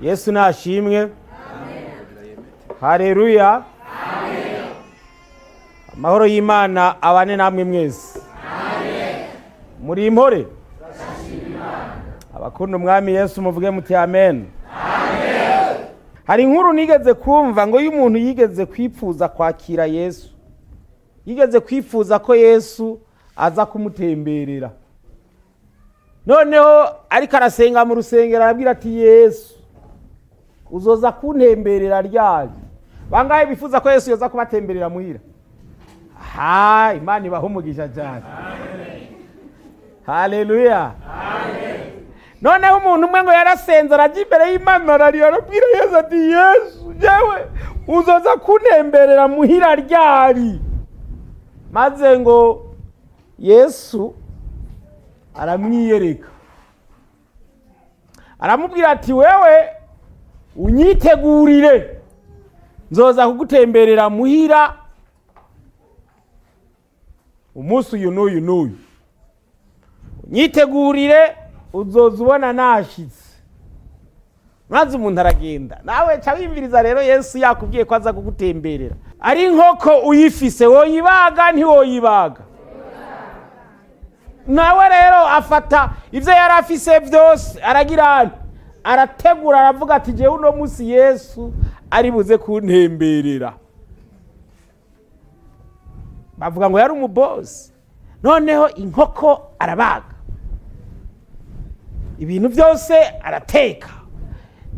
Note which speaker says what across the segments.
Speaker 1: Yesu nashimwe. Haleluya. Amahoro y'Imana abane namwe mwese. Muri impore. Abakunda umwami Yesu muvuge muti amen. Hari inkuru nigeze kumva ngo iyo umuntu yigeze kwipfuza kwakira Yesu, yigeze kwifuza ko Yesu aza kumutemberera, noneho ariko arasenga mu rusengero arabwira ati: "Yesu, uzoza kuntemberera ryari?" Bangahe bifuza ko Yesu yoza kubatemberera muhira? Ha, Imana ibaha umugisha cyane. Haleluya. Noneho umuntu umwe ngo yarasenze, arajya imbere y'Imana, ararira, arabwira Yesu ati: "Yesu, yewe, uzoza kuntemberera muhira ryari?" Maze ngo Yesu aramwiyereka, aramubwira ati: "Wewe unyitegurire, nzoza kugutemberera muhira umunsi uyu n'uyu n'uyu. Unyitegurire, uzoza ubona nashitse." Maze umuntu aragenda. Nawe ca wiyumviriza rero, Yesu yakubwiye ko aza kugutemberera, ari inkoko uyifise woyibaga, ntiwoyibaga? Nawe rero afata ibyo yari afise byose, aragira, arategura, aravuga ati: "Jewe uno munsi Yesu ari buze kuntemberera." Bavuga ngo yari umubosi. Noneho inkoko arabaga, ibintu byose arateka,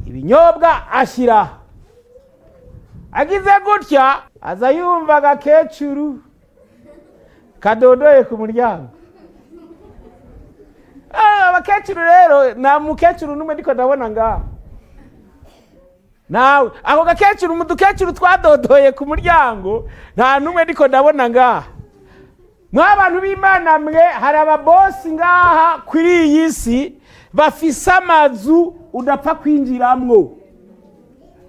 Speaker 1: ibinyobwa ashyira. Agize gutya, aza yumva agakecuru kadodoye ku muryango. Abakecuru rero, nta mukecuru n'umwe ndiko ndabona ngaha. Nawe ako gakecuru mu dukecuru twadodoye ku muryango, nta n'umwe ndiko ndabona ngaha. Mw'abantu b'Imana mwe, hari ababosi ngaha kuri iyi si bafise amazu udapfa kwinjiramwo.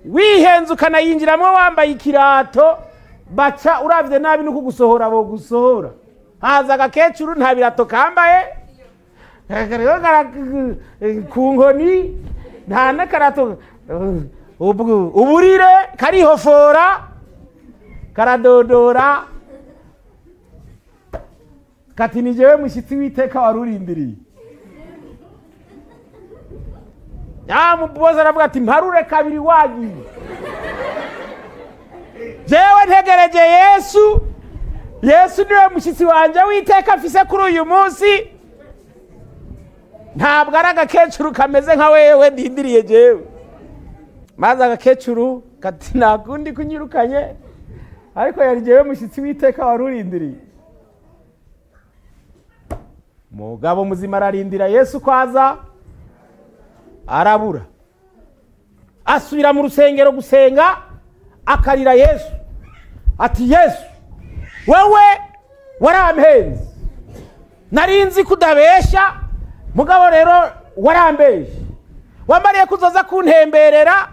Speaker 1: Wihenze ukanayinjiramwo wambaye ikirato, baca uravye nabi nuko gusohora bogusohora. Haza agakecuru, nta birato kambaye, ku nkoni, nta n'akarato, uburire, karihofora, karadodora, kati: "Ni jewe mushyitsi w'iteka wari urindiriye." Nyamuboza aravuga ati: "Mparure kabiri wagiye. Jewe ntegereje Yesu. Yesu niwe mushyitsi wanje w'iteka afise kuri uyu munsi. Ntabwo ari agakecuru kameze nka wewe ndindiriye jewe." Maze agakecuru kati: "Nta kundi kunyirukanye, ariko yari jewe mushyitsi w'iteka wari urindiriye." Mugabo muzima ararindira Yesu ko aza, arabura. Asubira mu rusengero gusenga, akarira Yesu ati: "Yesu, wewe warampenze. Nari nzi ko udabesha, mugabo rero warambeshe. Wamariye ko uzoza kuntemberera,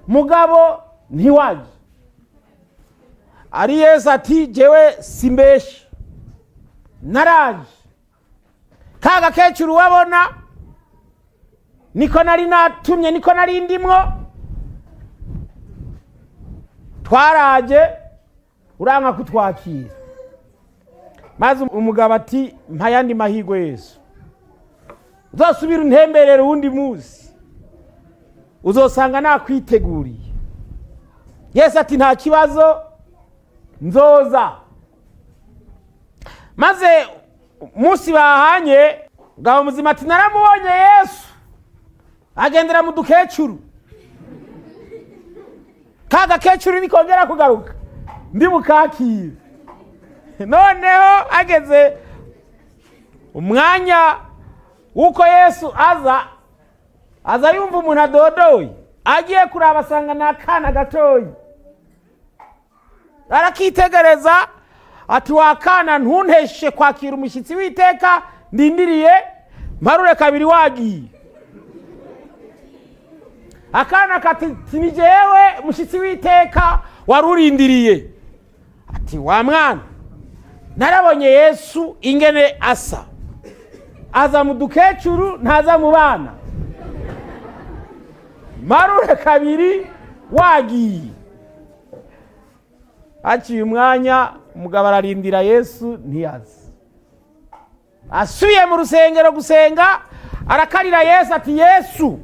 Speaker 1: mugabo ntiwaje." Ari Yesu ati: "Jewe simbesha, naraje. Ka gakecuru wabona niko nari natumye, niko nari ndimwo. Twaraje, uranka kutwakira." Maze umugabo ati: "Mpa yandi mahirwe, Yesu. Uzosubira untemberere uwundi munsi, uzosanga nakwiteguriye." Yesu ati: "Nta kibazo, nzoza." Maze umunsi bahanye, ngabo muzima ati: "Naramubonye Yesu agendera mu dukecuru. Ka gakecuru nikongera kugaruka, ndi bukakire." Noneho ageze umwanya w'uko Yesu aza, aza yumva umuntu adodoye. Agiye kuraba, asanga ni akana gatoyi. Arakitegereza ati: "Wa kana, ntunteshe kwakira umushyitsi w'iteka ndindiriye. Mparure kabiri wagiye." Akana kati: "Ni jewe umushyitsi w'iteka wari urindiriye." Ati: "Wa mwana, narabonye Yesu ingene asa. Aza mu dukecuru, ntaza mu bana." Marure kabiri wagiye. Haciye umwanya, umugabo ararindira Yesu ntiyaze. Asubiye mu rusengero gusenga, arakarira Yesu ati: "Yesu,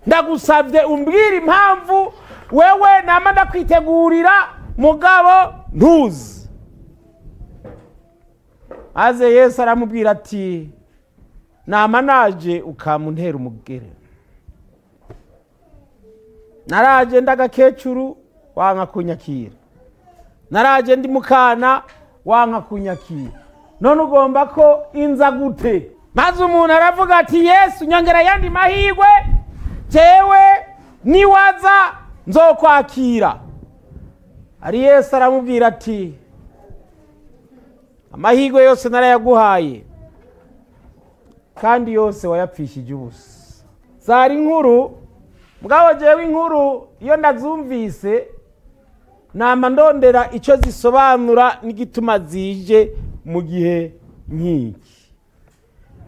Speaker 1: ndagusabye umbwire impamvu wewe nama ndakwitegurira mugabo ntuzi." Maze Yesu aramubwira ati: "Nama naje ukamuntera umugere, naraje ndagakecuru wanka kunyakira, naraje ndi mukana wanka kunyakira, none ugomba ko inza gute?" Maze umuntu aravuga ati: "Yesu, nyongera ayandi mahirwe, jewe niwaza nzokwakira." Ari Yesu aramubwira ati: "Amahirwe yose narayaguhaye kandi yose wayapfishije ubusa." Zari inkuru, mugabo jewe inkuru iyo ndazumvise nama ndondera icyo zisobanura n'igituma zije mu gihe nk'iki.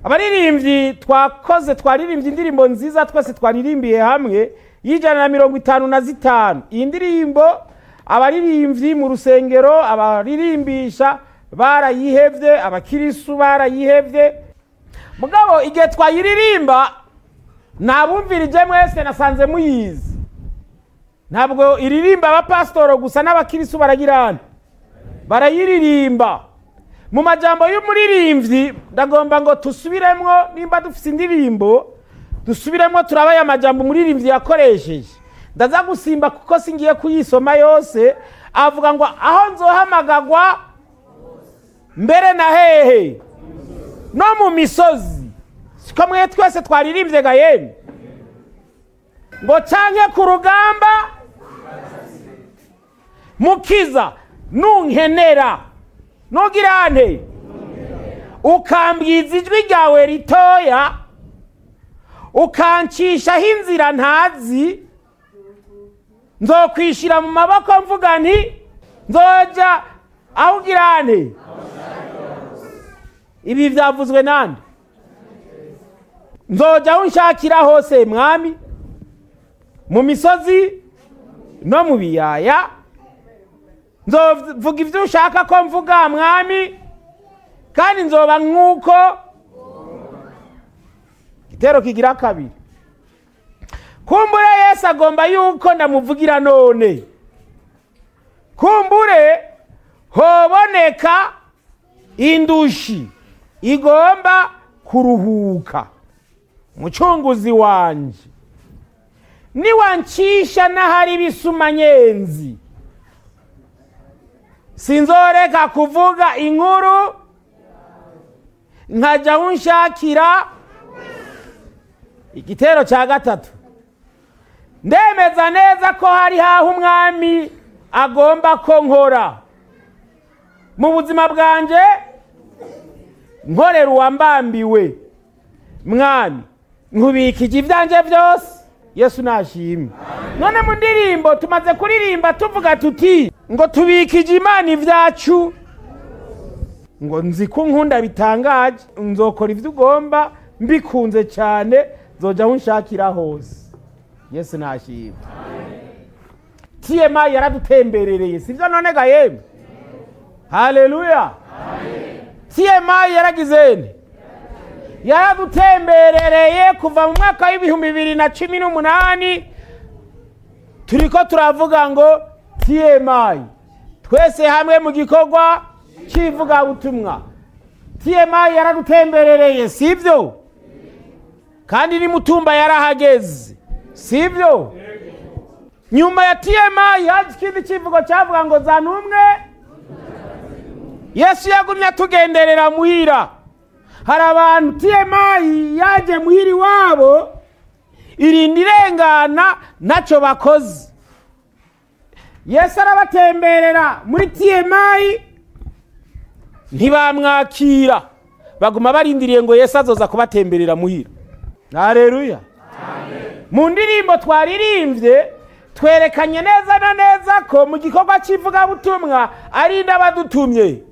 Speaker 1: Abaririmbyi twakoze, twaririmbye indirimbo nziza twese twaririmbiye hamwe y'155. Iyi ndirimbo abaririmbyi mu rusengero, abaririmbisha barayihevye, abakirisu barayihevye. Mugabo igihe twayiririmba nabumvirije mwese, nasanze muyizi. Ntabwo iririmba abapasitoro gusa, n'abakirisu baragirana barayiririmba. Mu majambo y'umuririmbyi ndagomba ngo tusubiremwo, nimba dufise indirimbo dusubiremwo, turabaye amajambo umuririmbyi yakoresheje. Ndaza gusimba kuko singiye kuyisoma yose. Avuga ngo: "Aho nzohamagagwa mbere na hehe, no mu misozi." Siko mwe twese twaririmbye ga yemwe? Ngo canke ku rugamba, Mukiza nunkenera, nugirante ukambwiza ijwi ryawe ritoya, ukancishaho inzira ntazi, nzokwishira mu maboko mvuga nti nzoja aho ugirante. Ibi byavuzwe nande? "Nzoja aho unshakira hose, Mwami, mu misozi no mu biyaya, nzovuga ibyo ushaka ko mvuga, Mwami, kandi nzoba nk'uko." Igitero kigira kabiri: kumbure Yesu agomba yuko ndamuvugira none, kumbure hoboneka indushi igomba kuruhuka. Mucunguzi wanje, niwancisha n'ahari ibisumanyenzi, sinzoreka kuvuga inkuru, nkajya aho unshakira. Igitero cya gatatu: ndemeza neza ko hari haho Umwami agomba ko nkora mu buzima bwanjye, nkorera uwambambiwe. Mwami, nkubikije ibyanjye byose. Yesu nashimwe. None mu ndirimbo tumaze kuririmba tuvuga tuti ngo tubikije Imana ibyacu, ngo nzi ko nkunda bitangaje, nzokora ibyo ugomba mbikunze cyane, nzoja aho unshakira hose. Yesu nashimwe. TMI yaradutemberereye, sibyo none ga yemwe? Haleluya! TMI yaragize nte? Yaradutemberereye kuva mu mwaka w'2018. Turiko turavuga ngo TMI, twese hamwe mu gikorwa cy'ivugabutumwa. TMI yaradutemberereye, sibyo? Kandi n'Imutumba yarahageze, sibyo? Nyuma ya TMI haje ikindi kivugo cyavuga ngo zana umwe. Yesu yagumye atugenderera muhira. Hari abantu TMI yaje muhira iwabo, irinda irengana ntacyo bakoze. Yesu arabatemberera muri TMI, ntibamwakira, baguma barindiriye ngo Yesu azoza kubatemberera muhira. Haleluya! Mu ndirimbo twaririmbye twerekanye neza na neza ko mu gikorwa cy'ivugabutumwa ari n'abadutumye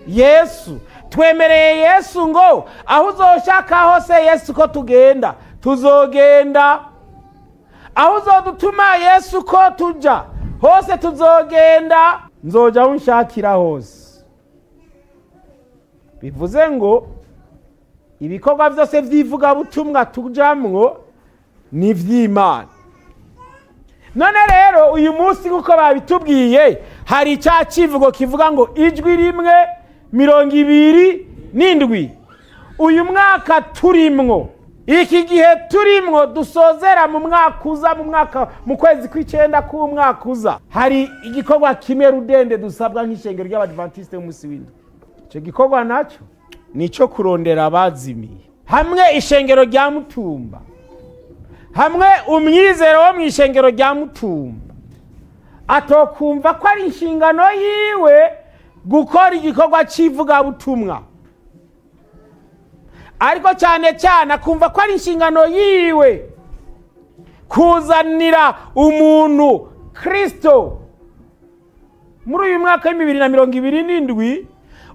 Speaker 1: Yesu. Twemereye Yesu ngo aho uzoshaka hose, Yesu, ko tugenda tuzogenda. Aho uzodutuma Yesu ko tuja hose tuzogenda, nzoja aho unshakira hose. Bivuze ngo ibikorwa byose by'ivugabutumwa tujamwo ni iby'Imana. None rero uyu munsi, nk'uko babitubwiye, hari cya kivugo kivuga ngo ijwi rimwe 27. Uyu mwaka turimwo, iki gihe turimwo dusozera mu mwaka uza, mu mwaka, mu kwezi kw'icyenda k'umwaka uza, hari igikorwa kimwe rudende dusabwa nk'ishengero ry'Abadivantisite b'umunsi w'indwi. Icyo gikorwa nacyo ni icyo kurondera abazimiye. Hamwe ishengero rya Mutumba, hamwe umwizero wo mu ishengero rya Mutumba atokumva ko ari inshingano yiwe gukora igikorwa cy'ivugabutumwa, ariko cyane cyane akumva ko ari inshingano yiwe kuzanira umuntu Kirisito muri uyu mwaka wa 2027,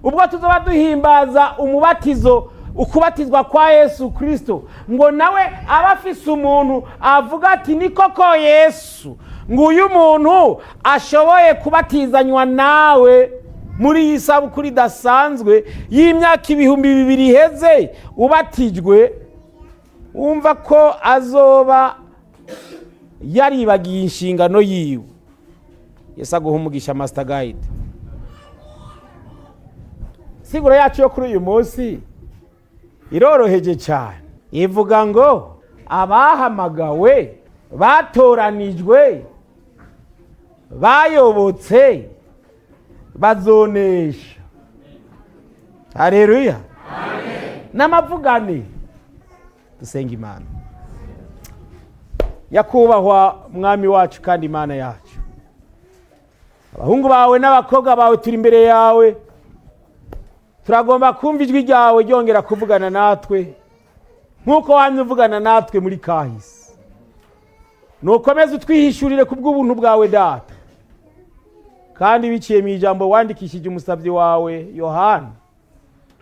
Speaker 1: ubwo tuzaba duhimbaza umubatizo, ukubatizwa kwa Yesu Kirisito, ngo nawe aba afise umuntu avuga ati: "Ni koko Yesu, ngo uyu muntu ashoboye kubatizanywa nawe muri iyi sabukuru idasanzwe y'imyaka 2000 iheze ubatijwe." Wumva ko azoba yaribagiye inshingano yiwe. Yesu aguha umugisha, Master Guide. Siguro yacu yo kuri uyu munsi iroroheje cyane, ivuga ngo abahamagawe, batoranijwe, bayobotse bazonesha. Hareruya! N'amavugane dusenga Imana. Nyakubahwa Mwami wacu kandi Imana yacu, abahungu bawe n'abakobwa bawe turi imbere yawe, turagomba kumva ijwi ryawe ryongera kuvugana natwe nk'uko wamye uvugana natwe muri kahise. Nukomeze utwihishurire ku bw'ubuntu bwawe, Data, kandi biciye mu ijambo wandikishije umusabyi wawe Yohana,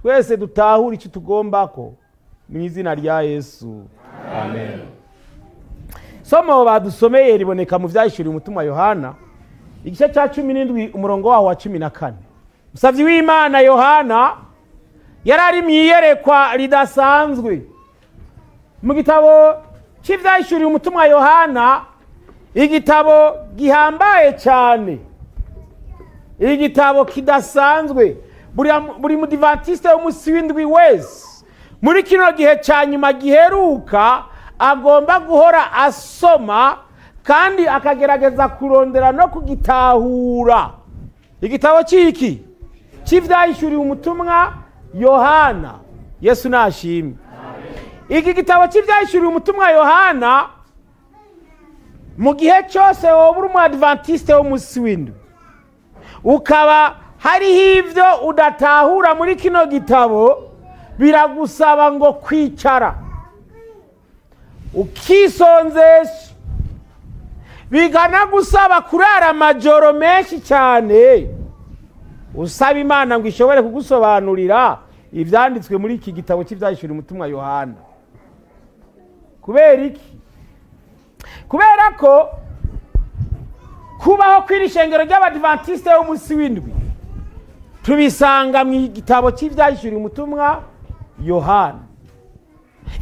Speaker 1: twese dutahure icyo tugomba ko, mu izina rya Yesu, amen. Somo badusomeye riboneka mu Byahishuriwe umutumwa Yohana, igice cya 17, umurongo waho wa 14. Umusabyi w'Imana Yohana yari ari mu iyerekwa ridasanzwe. Mu gitabo cy'Ibyahishuriwe umutumwa Yohana, igitabo gihambaye cyane, igitabo kidasanzwe, buri mudivantisite w'umunsi w'indwi wese muri kino gihe cya nyuma giheruka agomba guhora asoma kandi akagerageza kurondera no kugitahura. Igitabo cy'iki cy'Ibyahishuriwe umutumwa Yohana. Yesu nashimwe. Iki gitabo cy'Ibyahishuriwe umutumwa Yohana, mu gihe cyose wowe uri umu w'umunsi w'indwi ukaba hariho ibyo udatahura muri kino gitabo, biragusaba ngo kwicara ukisonzesha, bikanagusaba kurara amajoro menshi cyane usaba Imana ngo ishobore kugusobanurira ibyanditswe muri iki gitabo cy'Ibyahishuriwe umutumwa Yohana. Kubera iki? Kubera ko kubaho kw'iri shengero ry'Abadivantisite b'umunsi w'indwi tubisanga mu gitabo cy'Ibyahishuriwe umutumwa Yohana.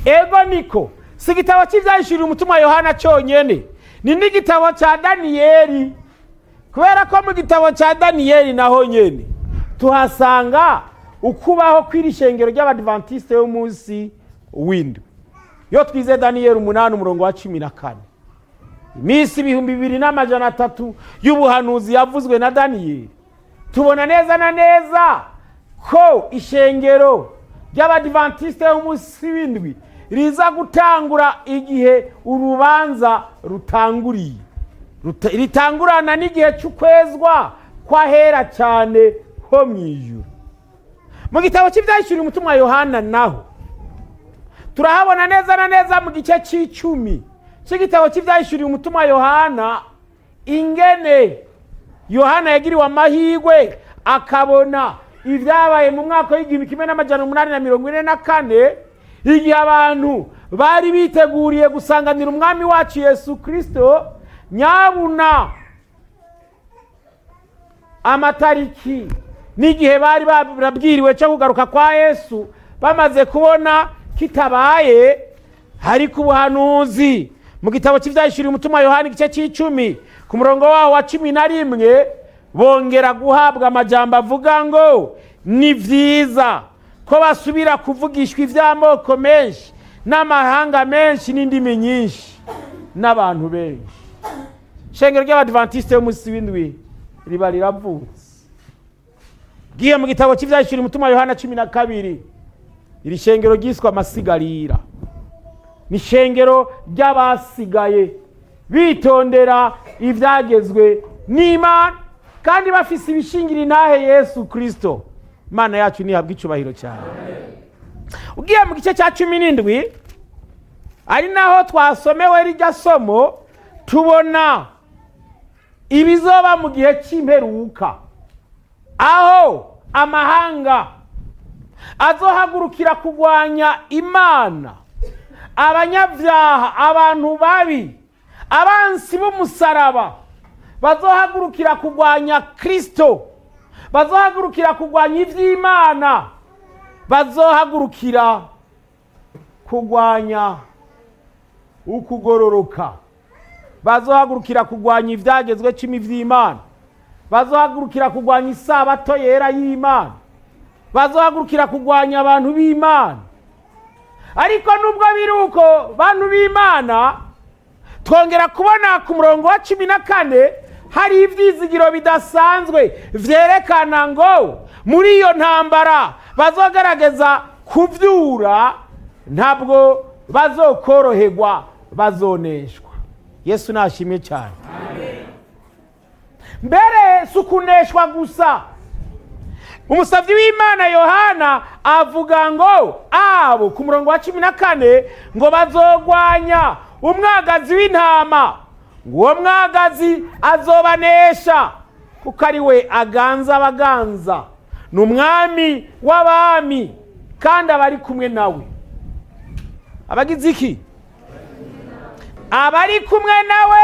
Speaker 1: Ego niko, si igitabo cy'Ibyahishuriwe umutumwa Yohana cyonyine, ni n'igitabo cya Daniyeli, kubera ko mu gitabo cya Daniyeli naho nyine tuhasanga ukubaho kw'iri shengero ry'Abadivantisite b'umunsi w'indwi. Iyo twize Daniyeli 8 umurongo wa 14, iminsi 2300 y'ubuhanuzi yavuzwe na Daniyeli, tubona neza na neza ko ishengero ry'Abadivantisite b'umunsi w'indwi riza gutangura igihe urubanza rutanguriye, ritangurana n'igihe cy'ukwezwa kw'ahera cyane ho mu ijuru. Mu gitabo cy'Ibyahishuriwe umutumwa Yohana naho turahabona neza na neza mu gice cy'icumi cy'igitabo cy'Ibyahishuriwe umutumwa Yohana, ingene Yohana yagiriwe amahirwe akabona ibyabaye mu mwaka wa 1844, igihe abantu Bari biteguriye gusanganira Umwami wacu Yesu Kirisito. Nyabuna amatariki n'igihe bari barabwiriwe cyo kugaruka kwa Yesu bamaze kubona kitabaye, ariko ubuhanuzi mu gitabo cy'ibyahishuriwe umutima Yohani, igice cy'icumi, ku murongo wawo wa 11, bongera guhabwa amajambo avuga ngo ni byiza ko basubira kuvugishwa iby'amoko menshi n'amahanga menshi n'indimi nyinshi n'abantu benshi. Ishengero ry'Abadivantisite y'umunsi w'indwi riba riravutse. Bwiye mu gitabo cy'ibyahishuriwe umutima Yohana 12, iri shengero ryiswe Amasigarira, ni ishengero ry'abasigaye bitondera ibyagezwe n'Imana kandi bafise ibishingira intahe Yesu Kirisito. Imana yacu ntihabwa icyubahiro cyane. Ugiye mu gice cya 17, ari naho twasomewe rijya somo, tubona ibizoba mu gihe cy'imperuka, aho amahanga azohagurukira kurwanya Imana, abanyabyaha, abantu babi, abansi b'umusaraba bazohagurukira kurwanya Kirisito, bazohagurukira kurwanya iby'Imana, bazohagurukira kurwanya ukugororoka, bazohagurukira kurwanya ibyagezwe cumi by'Imana, bazohagurukira kurwanya isabato yera y'Imana, bazohagurukira kurwanya abantu b'Imana. Ariko nubwo biri uko, bantu b'Imana, twongera kubona ku murongo wa 14 hari ibyizigiro bidasanzwe vyerekana ngo muri iyo ntambara bazogerageza kuvyura, ntabwo bazokoroherwa, bazoneshwa. Yesu nashimwe cyane. Mbere si ukuneshwa gusa, umusabyi w'Imana Yohana avuga ngo abo ku murongo wa 14 ngo bazogwanya umwagazi w'intama, ngo uwo mwagazi azobanesha kuko ari we aganza abaganza, ni umwami w'abami, kandi abari kumwe nawe abagize iki? Abari kumwe nawe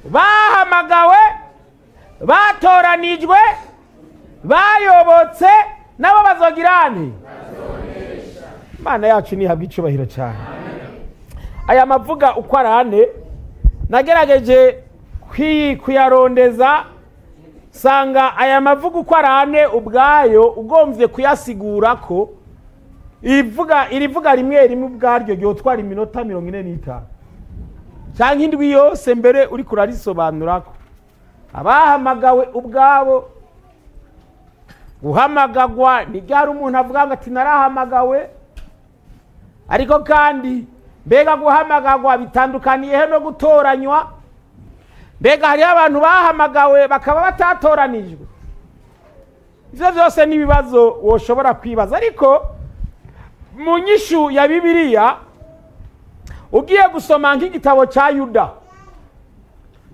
Speaker 1: bahamagawe, batoranijwe, bayobotse, nabo bazogirane. Imana yacu ntihabwa icyubahiro cyane. Aya mavuga uko ari ane nagerageje kuyarondeza, sanga aya mavuga uko ari ane ubwayo ugombye kuyasigura ko irivuga rimwe rimwe ubwaryo ryotwara iminota 45 cyangwa indwi yose mbere uri kurarisobanura ko abahamagawe ubwabo. Guhamagagwa ni ryari? Umuntu avuga ngo ati narahamagawe. Ariko kandi mbega guhamagagwa bitandukaniye he no gutoranywa? Mbega hariho abantu bahamagawe bakaba batatoranijwe? Ibyo byose ni ibibazo woshobora kwibaza, ariko mu nyishu ya Bibiliya, ugiye gusoma nk'igitabo cya Yuda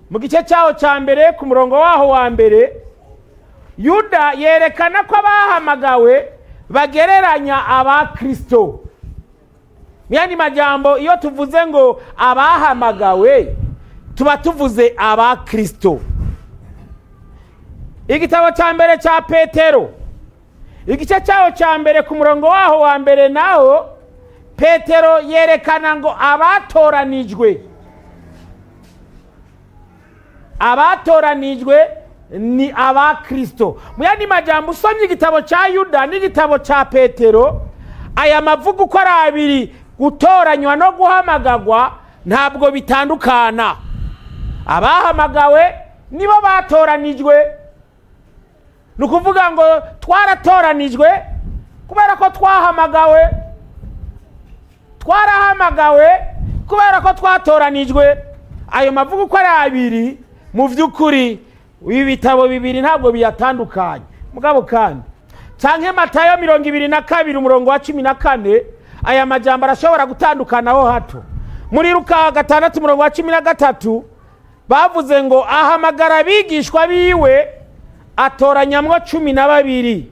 Speaker 1: mu gice cyaho cya mbere, ku murongo waho wa mbere, Yuda yerekana ko abahamagawe bagereranya abakirisito. Mu yandi majambo, iyo tuvuze ngo abahamagawe, tuba tuvuze abakirisito. Igitabo cya mbere cya Petero, igice cyaho cya mbere, ku murongo waho wa mbere, naho Petero yerekana ngo abatoranijwe, abatoranijwe ni abakirisito. Mu yandi majambo, usomye igitabo cya Yuda n'igitabo cya Petero, aya mavugo uko ari abiri, gutoranywa no guhamagagwa, ntabwo bitandukana. Abahamagawe nibo batoranijwe. Ni ukuvuga ngo twaratoranijwe kubera ko twahamagawe, twarahamagawe kubera ko twatoranijwe. Ayo mavugo uko ari abiri, mu by'ukuri ibi bitabo bibiri ntabwo biyatandukanye. Mugabo kandi canke Matayo 22, umurongo wa 14, aya majambo arashobora gutandukanaho hato. Muri Luka 6, umurongo wa 13, bavuze ngo ahamagara abigishwa biwe, atoranyamwo 12.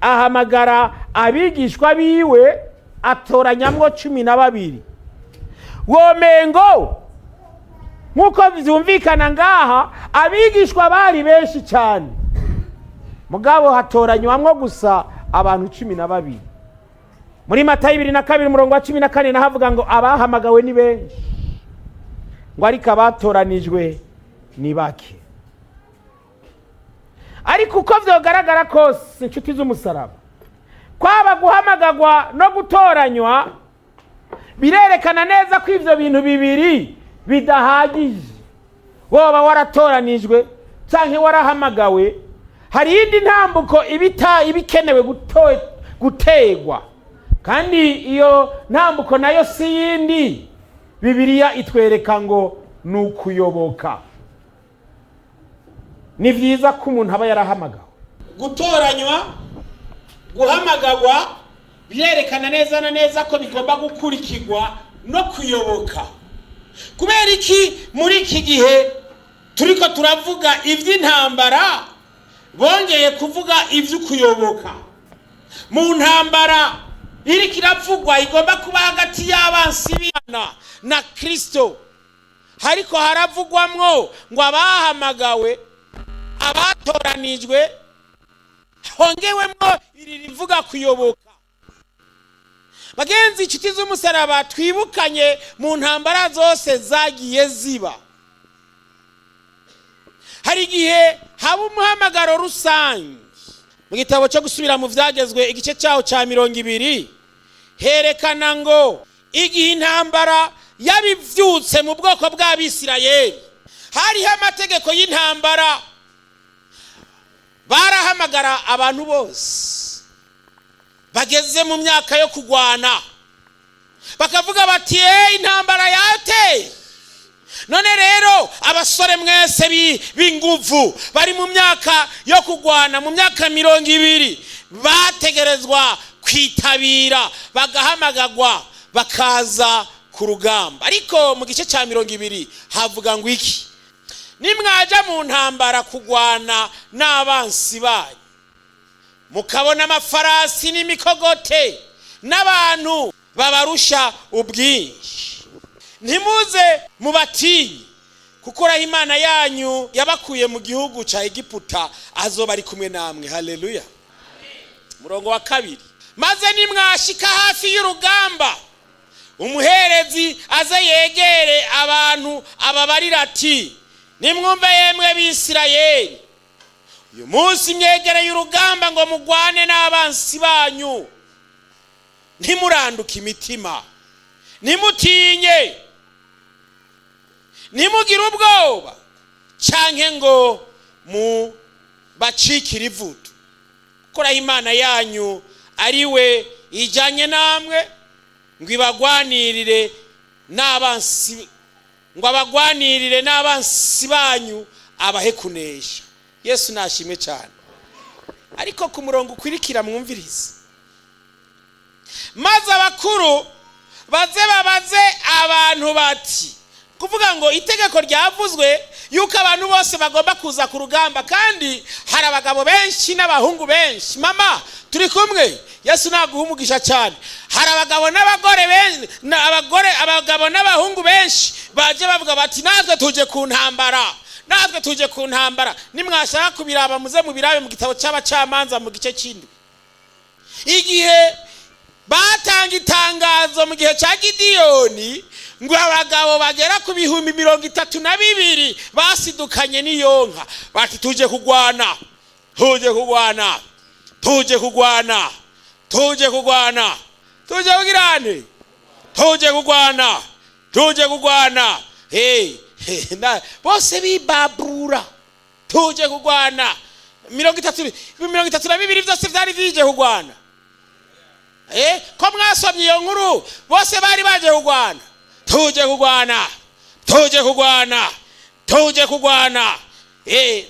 Speaker 1: Ahamagara abigishwa biwe, atoranyamwo 12. Womengo nk'uko byumvikana ngaha, abigishwa bari benshi cyane, mugabo hatoranywamwo gusa abantu 12. Muri Matayo 22 umurongo wa 14 naho avuga ngo abahamagawe ni benshi, ngo ariko abatoranijwe ni bake. Ariko uko byogaragara kose, inshuti z'umusaraba, kwaba guhamagagwa no gutoranywa birerekana neza ko ibyo bintu bibiri bidahagije. Woba waratoranijwe cyangwa warahamagawe, hari iyindi ntambuko ibita ibikenewe gutegwa, kandi iyo ntambuko nayo si yindi, Bibiliya itwereka ngo ni ukuyoboka. Ni byiza ko umuntu aba yarahamagawe. Gutoranywa, guhamagagwa birerekana neza na neza ko bigomba gukurikirwa no kuyoboka. Kubera iki muri iki gihe turiko turavuga iby'intambara bongeye kuvuga iby'ukuyoboka? Mu ntambara iriko iravugwa igomba kuba hagati y'abansi b'Imana na Kristo, ariko haravugwamwo ngo abahamagawe, abatoranijwe, hongewemwo iri rivuga kuyoboka. Bagenzi, inshuti z'umusaraba, twibukanye mu ntambara zose zagiye ziba, hari igihe haba umuhamagaro rusange. Mu gitabo cyo Gusubira mu Byagezwe, igice cyaho cya 20, herekana ngo igihe intambara yabibyutse mu bwoko bw'Abisirayeli, hariho amategeko y'intambara. Barahamagara abantu bose bageze mu myaka yo kugwana, bakavuga bati: "Eee, intambara yateye. None rero abasore mwese b'inguvu bari mu myaka yo kugwana, mu myaka 20, bategerezwa kwitabira, bagahamagagwa, bakaza ku rugamba." Ariko mu gice cya 20 havuga ngo iki? Nimwaja mu ntambara kugwana n'abansi banyu, mukabona amafarasi n'imikogote n'abantu babarusha ubwinshi, ntimuze mubatinye, kuko uraho Imana yanyu yabakuye mu gihugu cya Egiputa azoba ari kumwe namwe. Haleluya! Murongo wa 2: maze nimwashika hafi y'urugamba, umuherezi aze yegere abantu, ababarira ati: "Nimwumve yemwe Bisirayeli, uyu munsi myegereye urugamba ngo mugwane n'abansi banyu. Ntimuranduke imitima, ntimutinye, ntimugire ubwoba canke ngo mubacikire ivutu, kuko Imana yanyu ari we ijanye namwe ngo ibagwanirire n'abansi, ngo abagwanirire n'abansi banyu, abahe kunesha." Yesu nashimwe cyane. Ariko ku murongo ukwirikira mwumvirize: maze abakuru baze babaze abantu bati, kuvuga ngo itegeko ryavuzwe yuko abantu bose bagomba kuza ku rugamba, kandi hari abagabo benshi n'abahungu benshi. Mama, turi kumwe? Yesu naguha umugisha cyane. Hari abagabo n'abagore benshi, abagore, abagabo n'abahungu benshi baje bavuga bati: "Natwe tuje ku ntambara, natwe tuje ku ntambara." Nimwashaka kubiraba, muze mubirabe mu gitabo cy'Abacamanza mu gice cy'indwi, igihe batanga itangazo mu gihe cya Gidiyoni ngo abagabo bagera ku 32,000 basidukanye n'iyonka bati: "Tuje kugwana, tuje kugwana, tuje kugwana, tuje kugwana, tuje kugirane, tuje kugwana, tuje kugwana." Hey, bose bibabura: "Tuje kugwana." 32 byose byari bije kugwana. Ko mwasomye iyo nkuru, bose bari baje kugwana: "Tuje kugwana, tuje kugwana, tuje kugwana."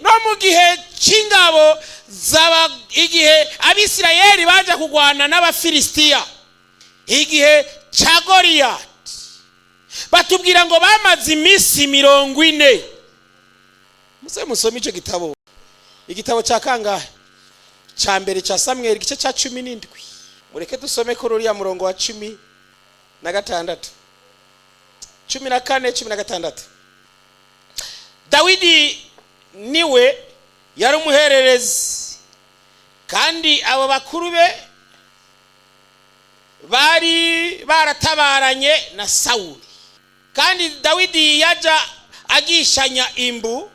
Speaker 1: No mu gihe cy'ingabo zaba, igihe Abisirayeli baje kugwana n'Abafilisitiya, igihe cya Goriyati, batubwira ngo bamaze iminsi 40. Muze musome icyo gitabo, igitabo cya kangahe? Cya mbere cya Samweli, igice cya 17. Mureke dusome kuri uriya murongo wa 16. 14, 16. Dawidi niwe yari umuhererezi, kandi abo bakuru be bari baratabaranye na Sawuli. Kandi Dawidi yaja agishanya imbu,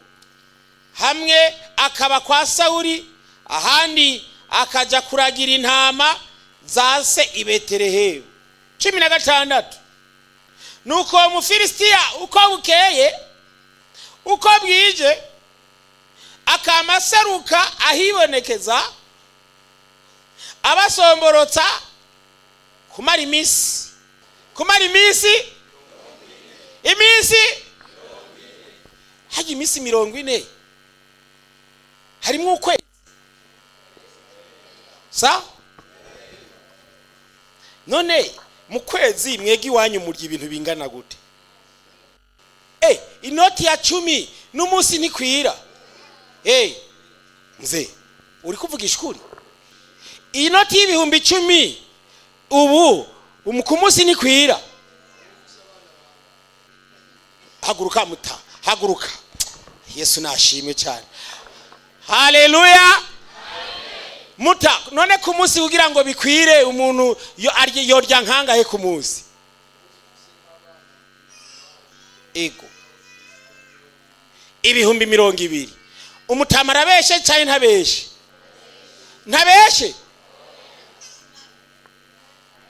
Speaker 1: hamwe akaba kwa Sawuli, ahandi akaja kuragira intama za se i Betelehemu. 16. Nuko uwo Mufilisitiya uko bukeye uko bwije akama aseruka ahibonekeza, abasomborotsa kumara iminsi, kumara iminsi, iminsi hajya iminsi 40, harimo ukwezi sa. None mu kwezi mwega iwanyu murya ibintu bingana gute? Inoti ya 10 n'umunsi ntikwira. Mzee, uri kuvugisha ukuri? Inoti y'10,000 ubu ku munsi ntikwira. Haguruka muta, haguruka. Yesu nashimwe cyane. Haleluya. Muta, none ku munsi kugira ngo bikwire umuntu yorya nkangahe ku munsi? Ego 20,000. Umutama arabeshe cyane ntabeshe? Ntabeshe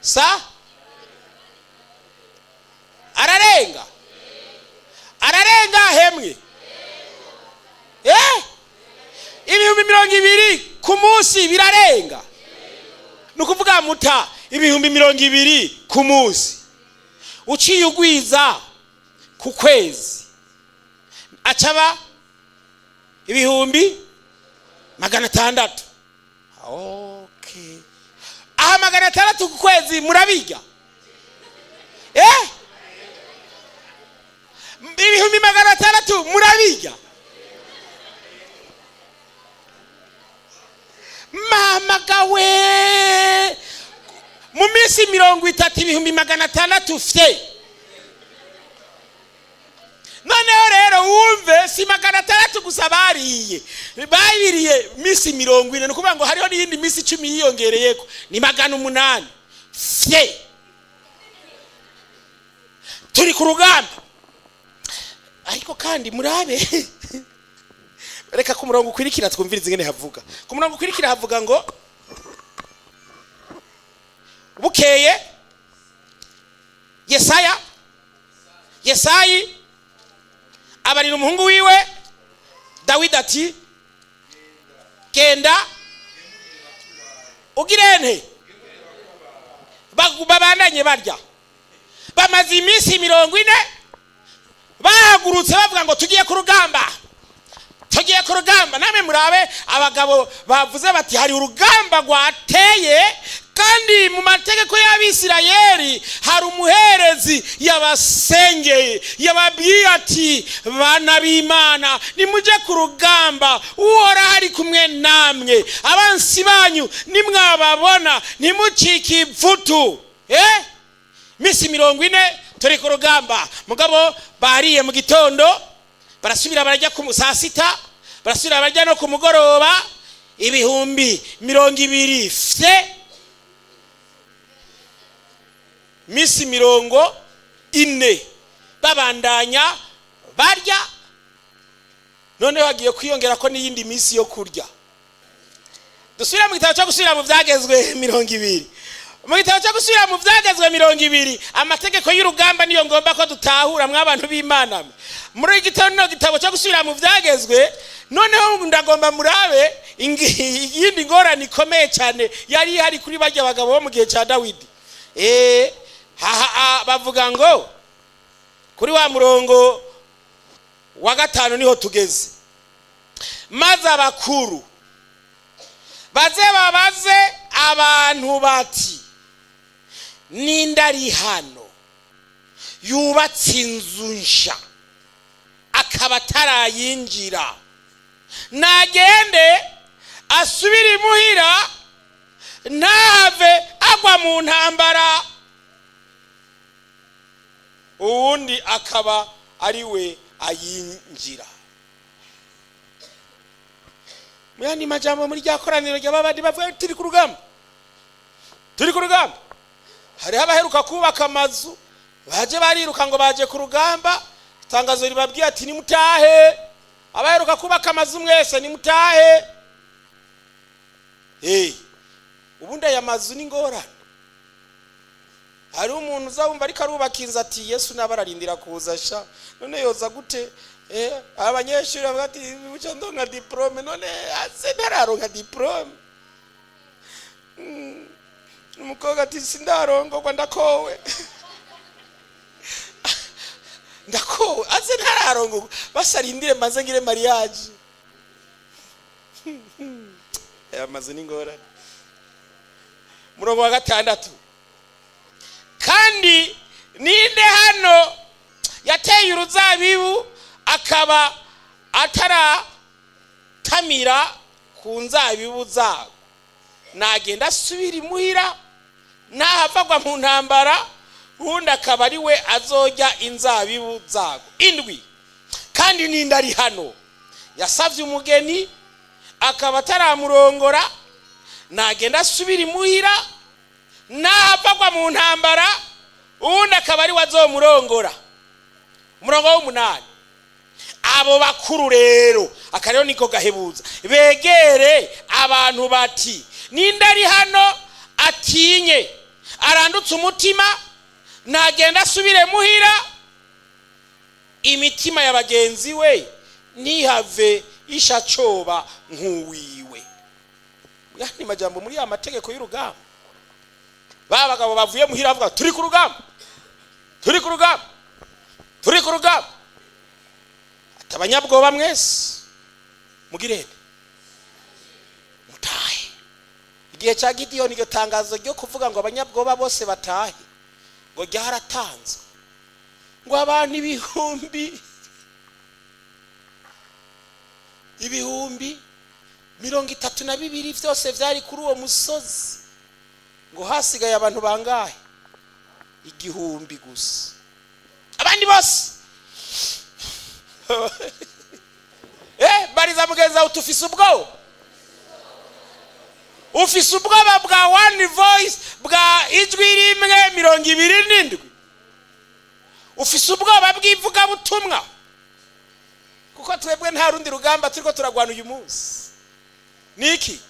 Speaker 1: sa? Ararenga, ararenga hemwe. 20,000 ku munsi birarenga. Ni ukuvuga muta 20,000 ku munsi uciye ugwiza ku kwezi acaba 600,000. Okay, aha 600 ku kwezi murabirya. 600,000 murabirya. Mama gawe, mu minsi 30 600,000 fye. Noneho rero wumve, si 600 gusa bariye, bayiriye minsi 40, ni ukuvuga ngo hariho n'iyindi minsi 10 yiyongereyeko, ni 800 fye. Turi ku rugamba. Ariko kandi murabe, reka ku murongo ukwirikira twumvirize ingene havuga. Ku murongo ukwirikira havuga ngo bukeye Yesaya, Yesayi abarira umuhungu wiwe Dawidi ati genda ugirente babandanye barya. Bamaze iminsi 40 bahagurutse bavuga ngo tugiye ku rugamba, tugiye ku rugamba. Namwe murabe abagabo bavuze bati hari urugamba rwateye, kandi mu mategeko y'Abisirayeli hari umuherezi yabasengeye, yababwiye ati bana b'Imana nimuje ku rugamba, Uhoraho ari kumwe namwe, abansi banyu nimwababona ntimucike ivutu. Minsi 40 turi ku rugamba. Mugabo bariye mu gitondo, barasubira barajya ku saa sita, barasubira barajya no ku mugoroba, 20,000 fye. Minsi 40 babandanya barya. None bagiye kwiyongera ko n'iyindi minsi yo kurya. Dusubira mu gitabo cyo gusubira mu byagezwe 20. Mu gitabo cyo gusubira mu byagezwe 20, amategeko y'urugamba niyo ngomba ko dutahura mw'abantu b'Imana. Muri igitabo gitabo cyo gusubira mu byagezwe, noneho ndagomba murabe iyindi ngorane ikomeye cyane yari ihari kuri barya bagabo bo mu gihe cya Dawidi. Bavuga ngo kuri wa murongo wa 5 niho tugeze. Maze abakuru baze babaze abantu bati ninde ari hano yubatse inzu nsha akaba atarayinjira? Nagende asubire imuhira, ntave agwa mu ntambara. Uwundi akaba ari we ayinjira. Mu yandi majambo, muri rya koraniro ry'ababandi bavuga, turi ku rugamba, turi ku rugamba. Hariho abaheruka kubaka amazu, baje bariruka ngo baje ku rugamba. Itangazo ribabwiye ati: "Nimutahe, abaheruka kubaka amazu mwese nimutahe." Hey, ubundi aya mazu ni ngorane. Hariho umuntu uzabumva ariko arubaka inzu ati: "Yesu naba ararindira kuza sha, none yoza gute?" Abanyeshuri bavuga ati: "Buca ndonka diplôme, none ase ntararonka diplôme." Umukobwa ati: "Sindarongorwa, ndakowe, ndakowe, aze ntararongorwa, basarindire maze ngire mariage." Aya mazu ni ngorane. Murongo wa 6: "Kandi ninde hano yateye uruzabibu akaba ataratamira ku nzabibu zarwo? Nagenda asubira imuhira, nahavagwa mu ntambara, ubundi akaba ari we azojya inzabibu zarwo." 7: "Kandi ninde ari hano yasabye umugeni akaba ataramurongora? Nagenda asubira imuhira, nahavagwa mu ntambara, ubundi akaba ari we azomurongora." Umurongo w'8: "Abo bakuru rero," aka rero niko gahebuza, "begere abantu bati: 'Ninde ari hano atinye, arandutse umutima? Nagenda asubire muhira, imitima ya bagenzi we ntihave ishacoba nk'uwiwe.'" Yandi majambo, muri ya mategeko y'urugamba, ba bagabo bavuye muhira bavuga: "Turi ku rugamba, turi ku rugamba, turi ku rugamba." Ati: "Abanyabwoba mwese mugirende, mutahe." Igihe cya Gidiyoni, iryo tangazo ryo kuvuga ngo abanyabwoba bose batahe ngo ryaratanzwe, ngo abantu 32000 byose byari kuri uwo musozi, ngo hasigaye abantu bangahe? 1000 gusa. Abandi bose, bariza mugenzi wawe, tufise ubwoba. Ufise ubwoba bwa one voice, bwa ijwi rimwe 27? Ufise ubwoba bw'ivugabutumwa? Kuko twebwe nta rundi rugamba turiko turagwana uyu munsi, niki?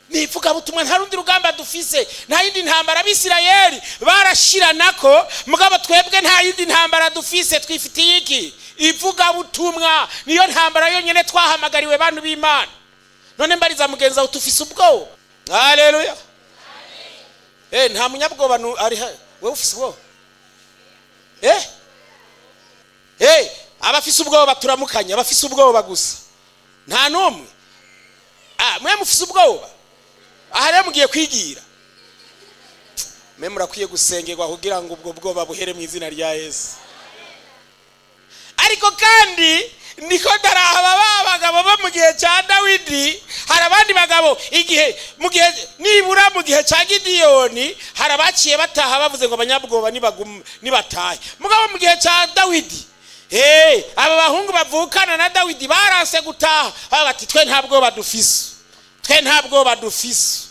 Speaker 1: Ni ivugabutumwa. Nta rundi rugamba dufise, nta yindi ntambara. Abisirayeli barashiranako, mugabo twebwe nta yindi ntambara dufise. Twifitiye iki? Ivugabutumwa niyo ntambara yonyine twahamagariwe, bantu b'Imana. None mbariza mugenzi wawe, tufise ubwoba? Haleluya! Nta munyabwoba ari wewe ufise ubwoba? Abafise ubwoba turamukanya, abafise ubwoba gusa, nta n'umwe. Mwe mufise ubwoba? Aha rero mugiye kwigira, mwe murakwiye gusengerwa kugira ngo ubwo bwoba buhere mu izina rya Yesu. Ariko kandi niko ndaraba ba bagabo bo mu gihe cya Dawidi. Hari abandi bagabo igihe mu gihe nibura mu gihe cya Gidiyoni hari abaciye bataha, bavuze ngo abanyabwoba nibatahe. Mugabo mu gihe cya Dawidi, hey, aba bahungu bavukana na Dawidi baranse gutaha, baba bati: "Twe nta bwoba dufise, twe nta bwoba dufise."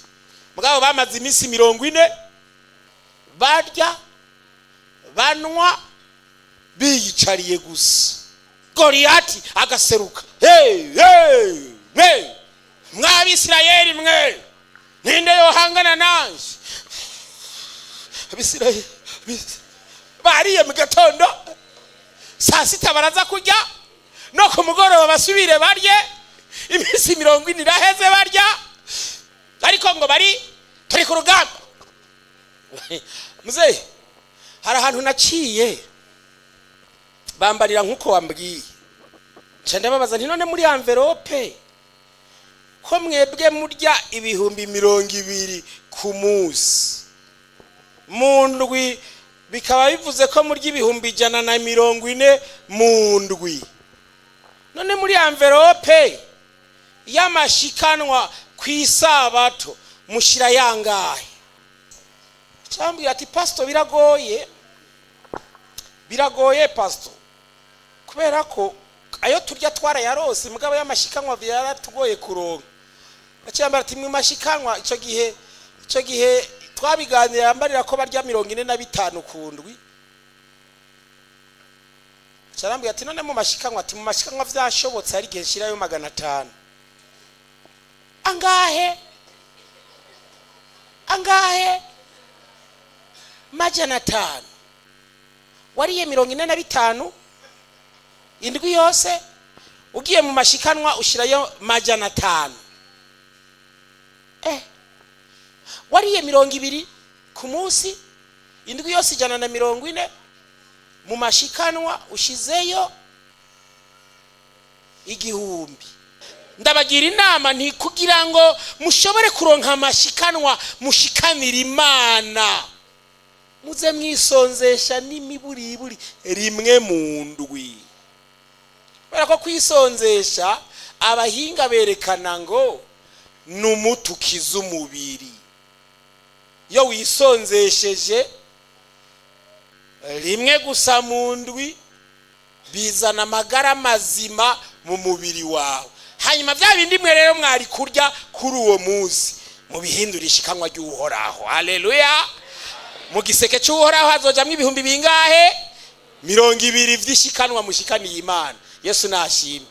Speaker 1: Mugabo bamaze iminsi 40 barya, banywa, biyicariye gusa. Goliyati agaseruka: "Hey, hey, mwe mw'Abisirayeli mwe, ninde yohangana nanje?" Abisirayeli bariye mu gatondo, saa sita baraza kurya, no ku mugoroba basubire barye. Iminsi 40 iraheze barya, ariko ngo bari turi ku rugamba. Muzehe, hari ahantu naciye bambarira nk'uko wambwiye, nca ndababaza nti: "None muri enveloppe ko mwebwe murya 20,000 ku munsi, mu ndwi bikaba bivuze ko murya 140,000 mu ndwi, none muri enveloppe y'amashikanwa ku isabato mushyira yangahe?" Cyambwira ati: "Pasito, biragoye." Biragoye, pastor, kubera ko ayo turya twarayarose, mugabo y'amashikanwa yaratugoye kuronka. Aciye ati: "Mwe mashikanwa." Ico gihe twabiganira, yambarira ko barya 45 ku ndwi. Carambwira ati: "None mu mashikanwa?" Ati: "Mu mashikanwa vyashobotse hari igihe nshirayo 500." Angahe? Angahe? 500. Wariye 45 indwi yose, ugiye mu mashikanwa ushirayo 500. Wariye 20 ku munsi indwi yose, 140. Mu mashikanwa ushizeyo 1000. Ndabagira inama nti kugira ngo mushobore kuronka amashikanwa mushikanira Imana, muze mwisonzesha n'imiburiburi rimwe mu ndwi, kubera ko kwisonzesha abahinga berekana ngo ni umuti ukiza umubiri. Iyo wisonzesheje rimwe gusa mu ndwi, bizana amagara mazima mu mubiri wawe. Hanyuma bya bindi mwe rero mwari kurya kuri uwo munsi, mubihindura ishikanwa ry'Uhoraho. Haleluya! Mu giseke cy'Uhoraho hazojamwo ibihumbi bingahe? 20 vy'ishikanwa mushikaniye Imana. Yesu nashimwe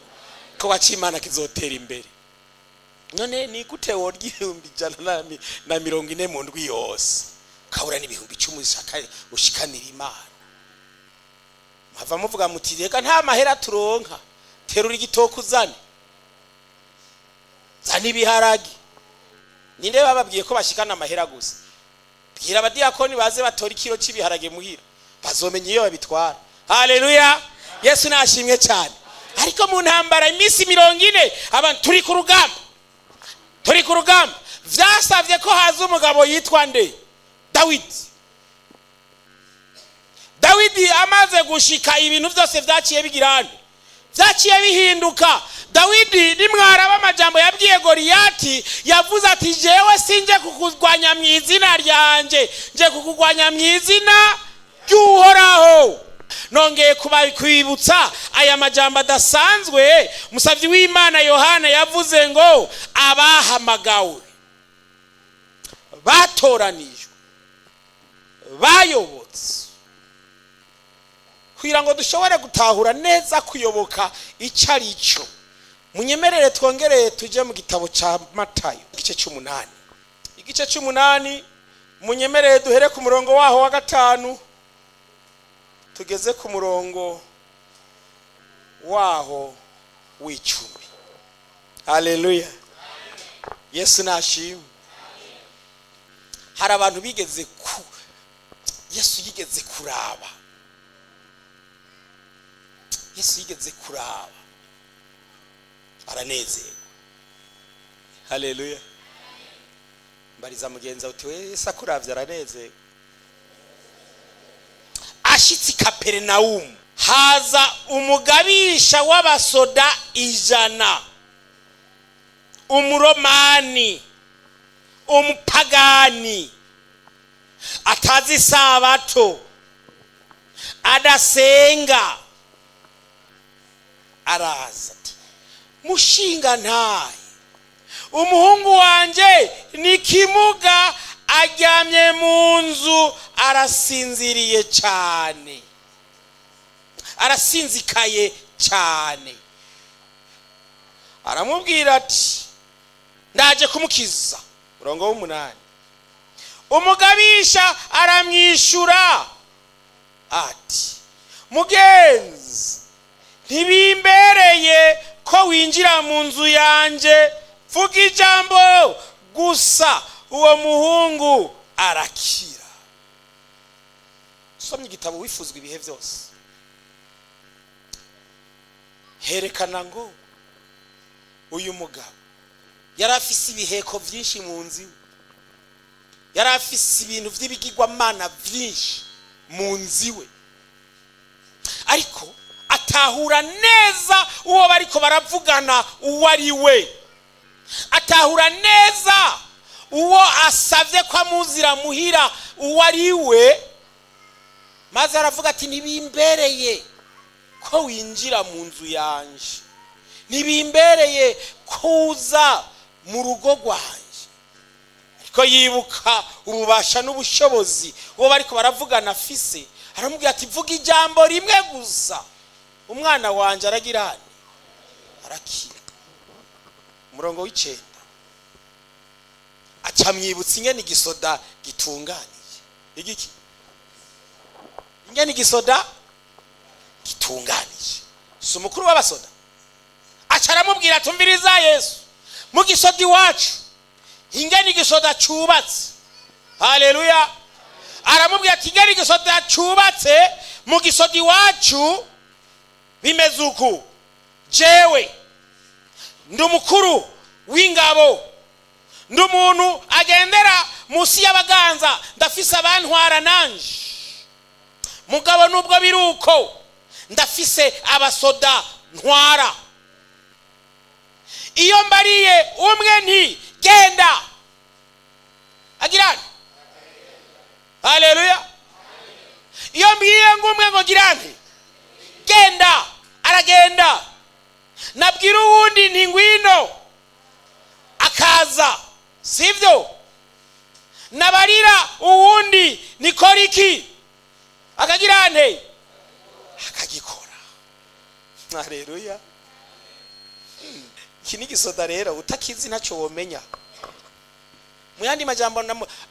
Speaker 1: ko Imana kizotera imbere. None ni gute worya 140,000 mu ndwi yose, ukabura n'10,000 ushikanira Imana? Muhava muvuga muti: "Reka, nta mahera turonka." Terura igitoke uzane, zana ibiharage. Ninde bababwiye ko bashikana amahera gusa? Bwira abadiyakoni baze batora ikiro cy'ibiharage muhira, bazomenya iyo babitwara. Haleluya! Yesu nashimwe cyane. Ariko mu ntambara iminsi 40, abantu turi ku rugamba, turi ku rugamba. Vyasabye ko haza umugabo yitwa nde? Dawidi. Dawidi amaze gushika, ibintu byose vyaciye bigira hano, vyaciye bihinduka. Dawidi, nimwaraba amajambo yabwiye Goriyati, yavuze ati: "Jewe sinje kukurwanya mu izina ryanje, nje kukurwanya mu izina ry'Uhoraho." Nongeye kwibutsa aya majambo adasanzwe musabyi w'Imana Yohana yavuze ngo: "Abahamagawe, batoranijwe, bayobotse." Kugira ngo dushobore gutahura neza kuyoboka icyo ari cyo, munyemerere twongereye tujye mu gitabo cya Matayo, igice cy'umunani. Igice cy'umunani, munyemerere duhere ku murongo waho wa 5 tugeze ku murongo waho w'10. Haleluya! Yesu nashimwe. Hari abantu bigeze ku Yesu yigeze kuraba. Yesu yigeze kuraba aranezerwa. Haleluya! Mbariza mugenzi uti: "Yesu akuravye aranezerwa?" Ashitse i Kaperinawumu, haza umugabisha w'abasoda 100, Umuromani, umupagani, atazi isabato, adasenga. Araza ati: "Mushinga ntaye, umuhungu wanje ni kimuga, aryamye mu nzu, arasinziriye cyane, arasinzikaye cyane." Aramubwira ati: "Ndaje kumukiza." Murongo w'8, umugabisha aramwishyura ati: "Mugenzi, ntibimbereye ko winjira mu nzu yanjye. Vuga ijambo gusa, uwo muhungu arakira." Usomye igitabo Wifuzwa Ibihe Byose, herekana ngo uyu mugabo yari afise ibiheko byinshi mu nzu iwe, yari afise ibintu by'ibigirwamana byinshi mu nzu iwe, ariko atahura neza uwo bariko baravugana uwo ari we, atahura neza uwo asabye ko amuzira muhira uwo ari we. Maze aravuga ati: "Ntibimbereye ko winjira mu nzu yanje, ntibimbereye kuza mu rugo rwanje." Ariko yibuka ububasha n'ubushobozi uwo bariko baravugana afise, aramubwira ati: "Vuga ijambo rimwe gusa, umwana wanje aragira hane, arakira." Umurongo w'9, aca mwibutsa ingene igisoda gitunganiye. Igiki? Ingene igisoda gitunganije. Si umukuru w'abasoda? Aca aramubwira: "Tumviriza Yesu, mu gisoda iwacu, ingene igisoda cubatse." Haleluya! Aramubwira ati: "Ingene igisoda cubatse mu gisoda iwacu bimeze uku: jewe ndi umukuru w'ingabo, ndi umuntu agendera munsi y'abaganza, ndafise abantwara nanje. Mugabo nubwo biri uko, ndafise abasoda ntwara. Iyo mbariye umwe nti 'Genda,' agirane. Haleluya! Iyo mbwiye ngo umwe ngo 'Girane, genda,' aragenda. Nabwira uwundi nti 'Ngwino,' akaza, sibyo? Nabarira uwundi 'Nikora iki,' akagira nte? Akagikora." Haleluya! Iki ni igisoda rero utakizi ntacyo womenya. Mu yandi majambo,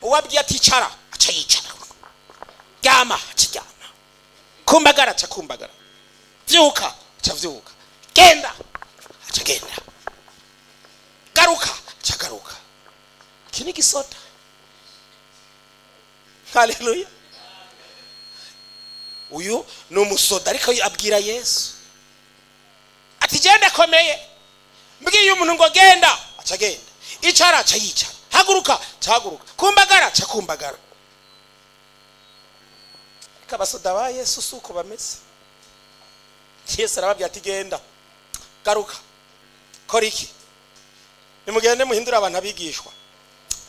Speaker 1: uwabwiye ati "Icara," aca yicara; "Ryama," aca ryama; "Kumbagara," aca kumbagara; "Vyuka," aca vyuka; "Genda," aca genda; "Garuka," aca garuka. Iki ni igisoda. Haleluya! Uyu ni umusoda, ariko abwira Yesu ati: "Genda akomeye, mbwiye umuntu ngo 'Genda,' aca genda; 'Icara,' aca yicara; 'Haguruka,' aca haguruka; 'Kumbagara,' aca kumbagara." Ariko abasoda ba Yesu si uko bameze. Yesu arababwira ati: "Genda, garuka, kora iki, nimugende muhindure abantu abigishwa."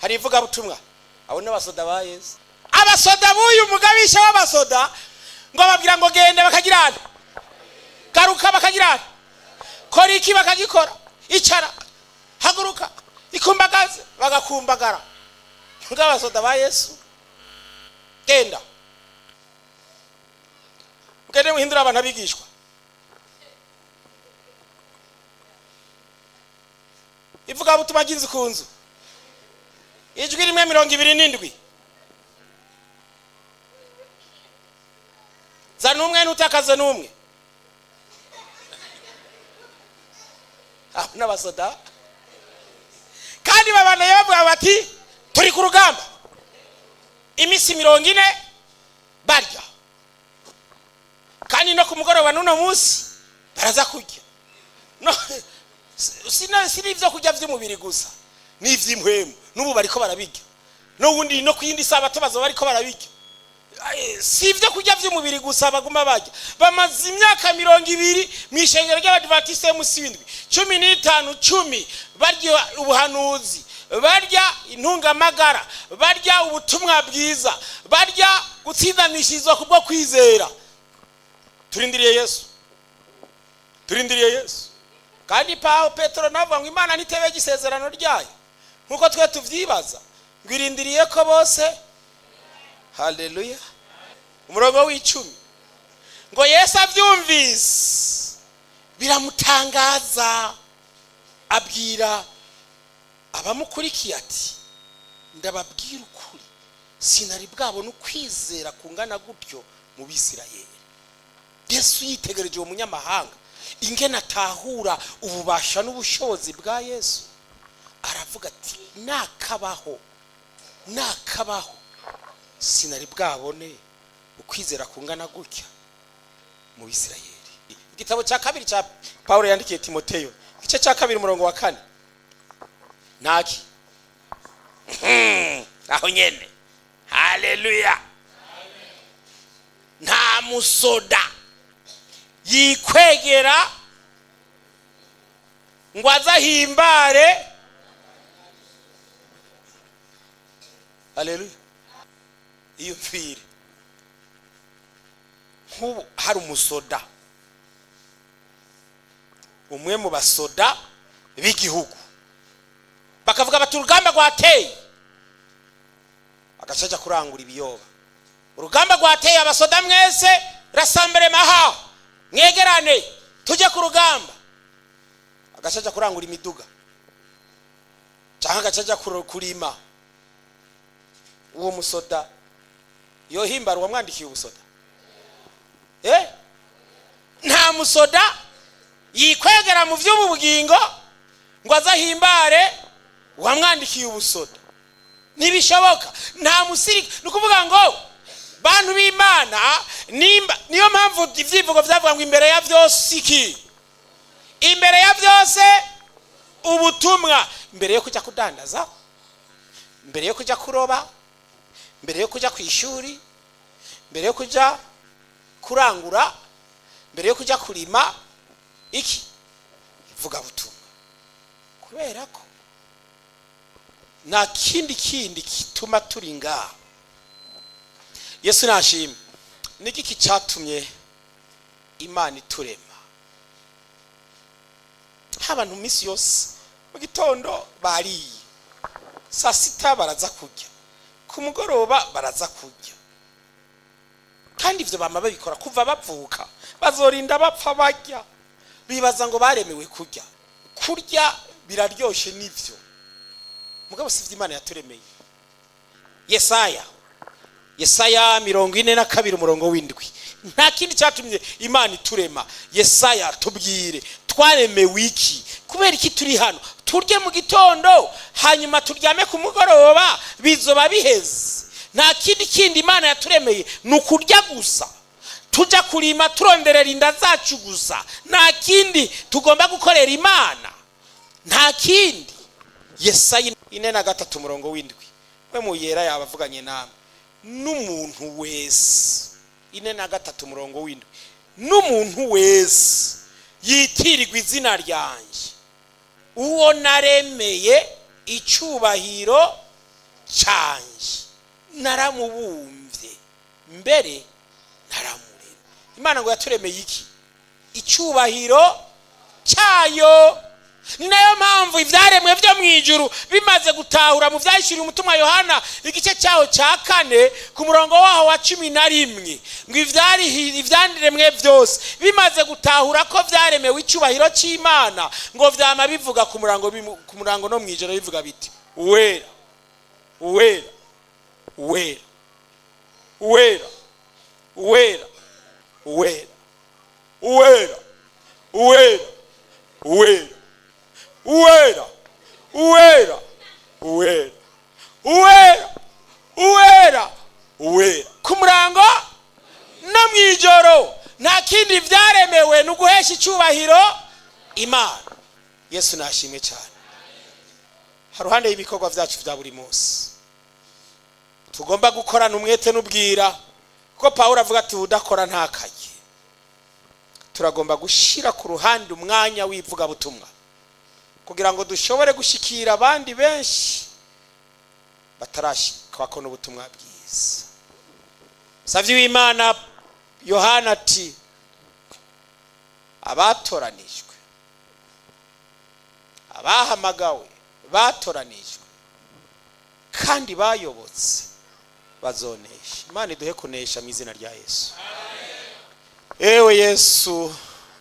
Speaker 1: Hari ivugabutumwa. Abo ni abasoda ba Yesu. Abasoda b'uyu mugabisha w'abasoda ngo babwira ngo "Genda," bakagirana; "Garuka," bakagirana; "Kora iki," bakagikora; "Icara," "Haguruka," "Ikumbagaze," bagakumbagara. Nk'abasoda ba Yesu: "Genda, mugende muhindure abantu abigishwa." Ivugabutumwa ry'inzu ku nzu, ijwi rimwe, 27. Zana umwe, ntutakaze n'umwe. Abo n'abasoda, kandi babanaye bavuga bati: "Turi ku rugamba." Iminsi 40 barya, kandi no ku mugoroba n'uno munsi baraza kurya. No, si n'ibyo kurya by'umubiri gusa, n'iby'impwemu. N'ubu bariko barabirya, n'ubundi no ku yindi sabato bazoba bariko barabirya. Si ibyo kurya by'umubiri gusa baguma barya. Bamaze imyaka 20 mu ishengero ry'Abadivantisite y'umunsi w'indwi, 15, 10, barya ubuhanuzi, barya intungamagara, barya ubutumwa bwiza, barya gutsindanishirizwa kubwo kwizera. Turindiriye Yesu, turindiriye Yesu. Kandi Pawo Petero navuga ngo Imana ntitebe isezerano ryayo nk'uko twe tuvyibaza, ngo irindiriye ko bose. Haleluya! Umurongo w'10 ngo: "Yesu abyumvise biramutangaza, abwira abamukurikiye ati: 'Ndababwira ukuri, sinari bwabona ukwizera kungana gutyo mu Bisirayeli.'" Yesu yitegereje uwo munyamahanga, ingene atahura ububasha n'ubushobozi bwa Yesu, aravuga ati: "Nakabaho, nakabaho, sinari bwabone ukwizera kungana gutya mu Bisirayeli." Igitabo cya kabiri cya Pawulo yandikiye Timoteyo, igice cya 2, umurongo wa 4. Naki aho nyene. Haleluya! Nta musoda yikwegera ngo aze ahimbare. Haleluya! Iyumvire. Nk'ubu hari umusoda, umwe mu basoda b'igihugu, bakavuga bati: "Urugamba rwateye," agaca aja kurangura ibiyoba. "Urugamba rwateye, abasoda mwese, rassemblement aha, mwegerane tujye ku rugamba." Agaca aja kurangura imiduga cyangwa agaca aja kurima. Uwo musoda yohimbara uwamwandikiye ubusoda? Nta musoda yikwegera mu by'ubu bugingo ngo aze ahimbare uwamwandikiye ubusoda, ntibishoboka. Nta musirika. Ni ukuvuga ngo, bantu b'Imana, nimba niyo mpamvu ibyivugo byavuga ngo imbere ya byose iki? Imbere ya byose ubutumwa. Mbere yo kujya kudandaza, mbere yo kujya kuroba, mbere yo kujya ku ishuri, mbere yo kujya kurangura, mbere yo kujya kurima, iki? Ivugabutumwa. Kubera ko nta kindi kindi gituma turi ngaha. Yesu nashimwe. Ni igiki cyatumye Imana iturema? Abantu minsi yose mu gitondo bariye, saa sita baraza kurya, ku mugoroba baraza kurya, kandi ibyo bama babikora kuva bavuka, bazorinda bapfa barya. Bibaza ngo baremewe kurya. Kurya biraryoshe nivyo, mugabo si Imana yaturemeye. Yesaya 42 umurongo w'7. Nta kindi cyatumye Imana iturema. Yesaya, tubwire, twaremewe iki? Kubera iki turi hano? Turye mu gitondo, hanyuma turyame ku mugoroba, bizoba biheze. Nta kindi kindi Imana yaturemeye, ni ukurya gusa? Tujya kurima turonderera inda zacu gusa? Nta kindi tugomba gukorera Imana? Nta kindi? Yesaya 43 umurongo w'7. We mu yera yaba avuganye namwe n'umuntu wese. 43 umurongo w'7: "N'umuntu wese yitirirwa izina ryanjye, uwo naremeye icyubahiro cyanjye, naramubumbye, mbere naramuremye." Imana ngo yaturemeye iki? Icyubahiro cyayo. Ni nayo mpamvu ibyaremwe byo mu ijuru bimaze gutahura mu Byahishuriwe umutumwa Yohana, igice cyaho cya 4 ku murongo waho wa 11, ngo ibyaremwe byose bimaze gutahura ko byaremewe icyubahiro cy'Imana, ngo byama bivuga ku murango no mu ijoro, bivuga biti: "Uwera, uwera, uwera, uwera, uwera, uwera, uwera, uwera, uwera, uwera, uwera, uwera, uwera, uwera, uwera," ku murango no mu ijoro. Nta kindi byaremewe, ni uguhesha icyubahiro Imana. Yesu nashimwe cyane. Haruhande y'ibikorwa byacu bya buri munsi tugomba gukorana umwete n'ubwira, kuko Pawulo avuga ati: "Udakora ntakarye," turagomba gushyira ku ruhande umwanya w'ivugabutumwa kugira ngo dushobore gushyikira abandi benshi batarashyikwa n'ubutumwa bwiza. Savyi w'Imana Yohana ati: "Abatoranijwe, abahamagawe, batoranijwe kandi bayobotse bazonesha." Imana iduhe kunesha mu izina rya Yesu. Ewe Yesu,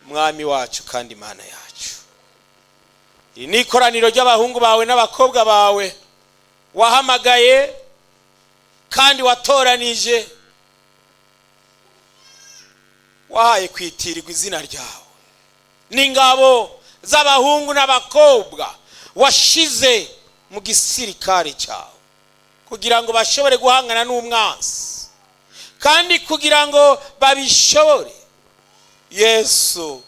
Speaker 1: Mwami wacu kandi Imana yacu, iri ni ikoraniro ry'abahungu bawe n'abakobwa bawe wahamagaye kandi watoranije, wahaye kwitirirwa izina ryawe, n'ingabo z'abahungu n'abakobwa washize mu gisirikare cyawe kugira ngo bashobore guhangana n'umwansi. Kandi kugira ngo babishobore, Yesu,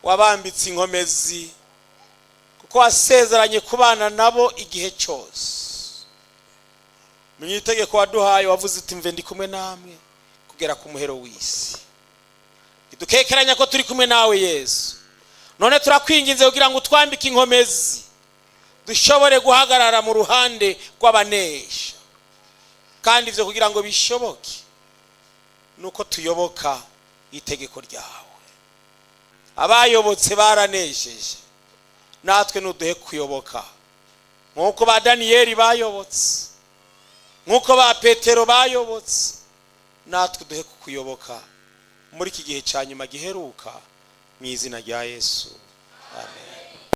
Speaker 1: wabambitse inkomezi, kuko wasezeranye kubana nabo igihe cyose. Mu itegeko waduhaye wavuze uti: "Mve ndi kumwe namwe kugera ku muhero w'isi." Ntidukekeranya ko turi kumwe nawe, Yesu. None turakwinginze kugira ngo utwambike inkomezi, dushobore guhagarara mu ruhande rw'abanesha. Kandi ibyo kugira ngo bishoboke, Ni uko tuyoboka itegeko ryawe. Abayobotse baranesheje, natwe nuduhe kuyoboka nk'uko ba Daniyeli bayobotse, nk'uko ba Petero bayobotse. Natwe duhe kukuyoboka muri iki gihe cya nyuma giheruka, mu izina rya Yesu, amen.